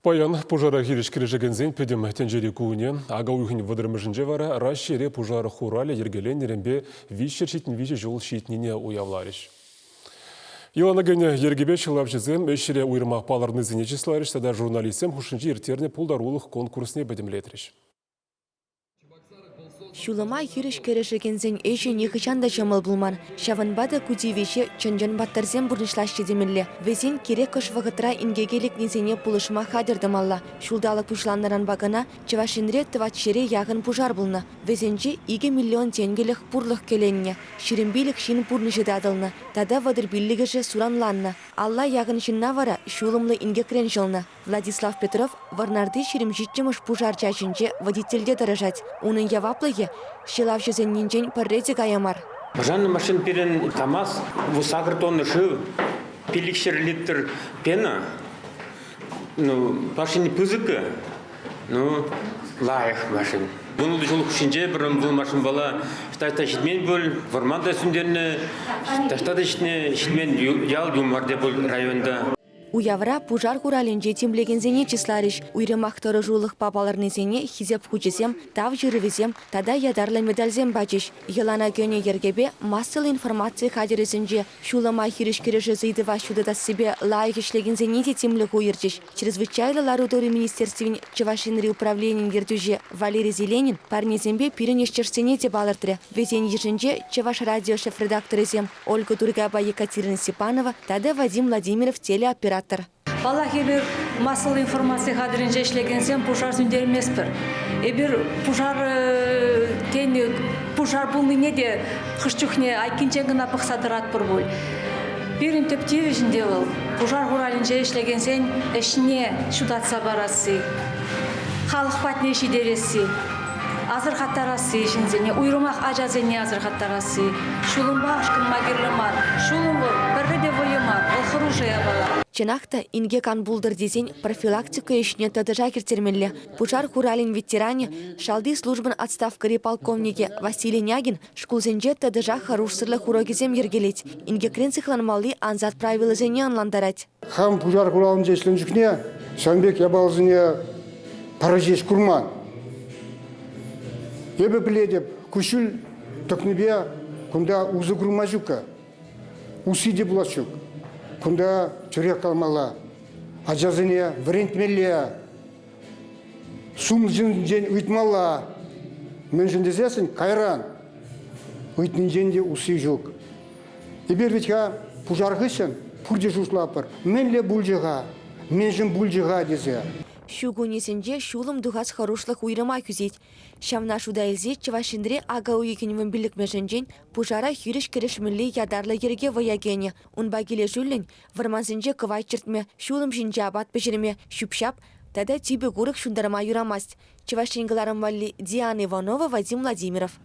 Паян пушара хирӗҫ кӗрешекенсен пӗтӗм тӗнчери кунӗ. Ака уйӑхӗн вӑтӑрмӗшӗнче вара Раҫҫейре пушар хуралӗ йӗркеленнӗренпе 373 ҫул ҫитнине уявларӗҫ. Йӑлана кӗнӗ йӗркепе ҫӑлавҫӑсем ӗҫре уйрӑмах палӑрнисене чысларӗҫ тата журналистсем хушшинче ирттернӗ пултарулӑх конкурсне пӗтӗмлетрӗҫ. Ҫулӑма хирӗҫ кӗрешекенсен ӗҫӗ нихӑҫан та ҫӑмӑл пулман. Ҫавӑнпа та ку тивӗҫе чӑн-чӑн паттӑрсем пурнӑҫлаҫҫӗ темелле. Вӗсен кирек хӑш вӑхӑтра инкеке лекнисене пулӑшма хатӗр тӑмалла. Ҫулталӑк пуҫланнӑранпа кӑна Чӑваш Енре тӑватҫӗре яхӑн пушар пулнӑ. Вӗсенче 2 миллион тенкӗлӗх пурлӑх кӗленнӗ, 25 ҫын пурнӑҫӗ татӑлнӑ тата 35-ӗшӗ суранланнӑ. Алла яхӑн ҫынна вара ҫулӑмлӑ инкекрен ҫӑлнӑ. Владислав Петров Вӑрнарти 27-мӗш пушар чаҫӗнче водительте тӑрӑшать. Унӑн яваплӑхӗ ҫӑлавҫӑсеннинчен пӗрре те кая мар. Пушарнӑй машин пирӗн КАМАЗ 8 тонна шыв, 500 литр пена. Ну, машини пысӑк, ну, лайӑх машин. Вун ҫул хушшинче пӗр вӑл машинпала таҫта ҫитмен пуль, вӑрман та сӳнтернӗ, таҫта та ҫитнӗ, ҫитмен ял юмарте пуль районта. Уявра пушар хуралӗнче тимлекенсене чысларӗҫ. Уйрӑмах тӑрӑшулӑхпа палӑрнисене Хисеп хучӗсем, Тав ҫырӑвӗсем тата ятарлӑ медальсем пачӗҫ. Йӑлана кӗнӗ йӗркепе массӑллӑ информаци хатӗрӗсенче ҫулӑма хирӗҫ кӗрешес ыйтӑва ҫутатассипе лайӑх ӗҫлекенсене те тимлӗх уйӑрчӗҫ. Чрезвычайлӑ лару-тӑру министерствин Чӑваш Енри управленийӗн ертӳҫи Валерий Зеленин парнесемпе пирӗн ӗҫтешсене те палӑртрӗ. Вӗсен йышӗнче Чӑваш радио шеф-редакторӗсем Ольга Тургапа Екатерина Степанова тата Вадим Владимиров телеоператор. Паллах, эпир массӑллӑ информаци хатӗрӗнче ӗҫлекенсем пушар сӳнтерместпӗр. Эпир пушар тен, пушар пулнине те хӑш чухне айккинчен кӑна пӑхса тӑратпӑр пуль. Пирӗн тӗп тивӗҫ ӗнтӗ вӑл пушар хуралӗнче ӗҫлекенсен ӗҫне ҫутатса парасси, халӑх патне ҫитересси. Асӑрхаттарасси ҫынсене, уйрӑмах ачасене асӑрхаттарасси. Ҫулӑмпа ашкӑнма кирлӗ мар. Ҫулӑм вӑл пӗрре те вӑйӑ мар, вӑл хӑрушӑ япала. Чӑнах та, инкек ан пултӑр тесен профилактика ӗҫне тӑтӑшах ирттермелле. Пушар хуралӗн ветеранӗ, шалти службӑн отставкӑри полковникӗ Василий Нягин шкулсенче тӑтӑшах хӑрушсӑрлӑх урокӗсем йӗркелет, инкекрен сыхланмалли ансат правилӑсене ӑнлантарать. Хам пушар хуралӗнче ӗҫленӗ чухне ҫавӑн пек япаласене пӗр ҫеҫ курман. Эпӗ пӗлетӗп, куҫҫуль тӑкнипе кунта усӑ курма ҫукка. Усси те пулас ҫук. Кунта тӳрех каламалла. Ачасене вӗрентмелле. Сум ҫынсенчен ыйтмалла. Мӗншӗн тесессӗн кайран ыйтнинчен те усси ҫук. Эпир вӗт-ха пушар хыҫҫӑн пурте шутлатпӑр, мӗнле пулчӗ-ха, мӗншӗн пулчӗ-ха тесе. Ҫу кунӗсенче ҫулӑм тухас хӑрушлӑх уйрӑмах ӳсет. Ҫавна шута илсе Чӑваш Енре ака уйӑхӗн вунпиллӗкмӗшӗнчен пушара хирӗҫ кӗрешмелли ятарлӑ йӗрке вӑя кӗнӗ. Унпа килӗшӳллӗн вӑрмансенче кӑвайт чӗртме, ҫулӑм ҫинче апат пӗҫерме, ҫӳп-ҫап тата типӗ курӑк ҫунтарма юрамасть. Чӑваш Ен кӑларӑм валли Диана Иванова, Вадим Владимиров.